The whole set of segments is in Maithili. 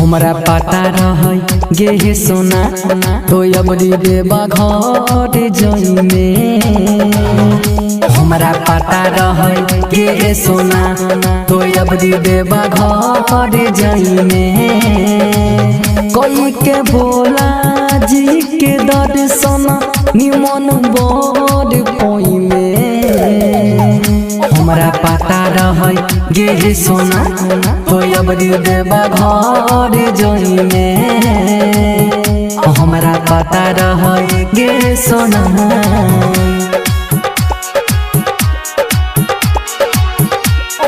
हमरा पता रहै गे सोना तो अबरी देवा घर जइमे। हमरा पता रहै गे सोना तो अबरी देवा घर जइमे। कोई के भोला जी के दर्शन निमन बर पइमे। हमरा पता रहै गे सोना तो अबरी देवा घर जइमे। हमरा पता रहै गे सोना।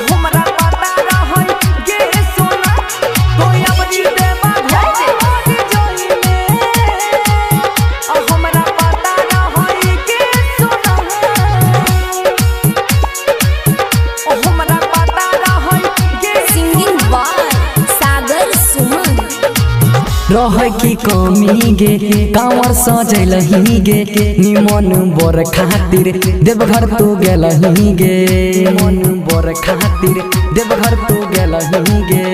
हमरा पता रहै गे सोना तो अबरी देवा घर जइमे। हमरा पता रहै गे सोना। हमरा पता रहै गे। सिंगिंग बाय सागर सुमन। रह की कमी गे कांवर सजलही गे निमन बर खातिर देवघर तू गेलही गे। निमन बर खातिर देवघर तू गेलही गे।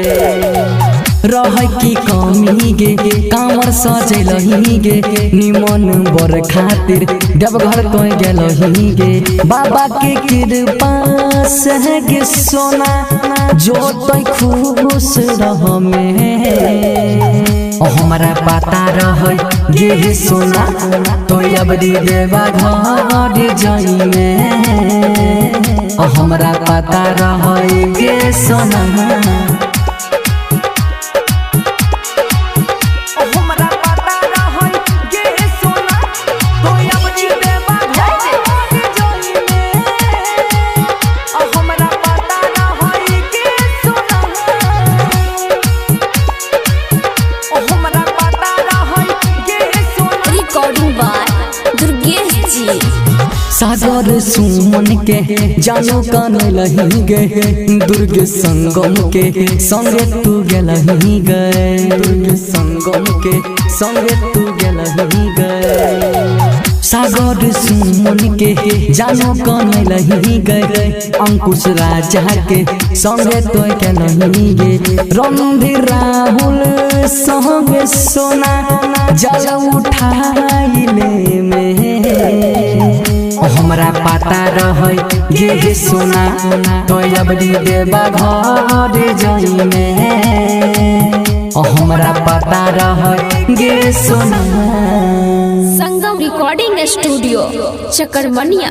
रह की कमी गे कांवर सजलही गे निमन बर खातिर देवघर तो गेलही गे। बाबा के कृपा से गे सोना जो तो खुश रह में। हमरा पता रहै गे सोना तो अबरी देवा घर जइमे। हमरा पता रहै गे सोना। हमरा पता रहै गे सोना तो अबरी देवा घर जइमे। हमरा पता रहै गे सोना। हमरा पता रहै गे सोना। रिकॉर्डिंग बाय दुर्गेश जी। सागर सुमन के जानो कान लही गे दुर्ग संगम के संगे तू गेलही गे। दुर्ग संगम के संगे तू गेलही गे। सागर सुमन के जानो कान लही गे अंकुश राजा के संगे तो गेलही गे। रणधीर राहुल संगे सोना जल उठाइले में। हमरा पता रहै गे सोना तो अबरी देवा घर जइमे। हमरा पता रहै गे सोना। संगम रिकॉर्डिंग स्टूडियो चकरमनिया।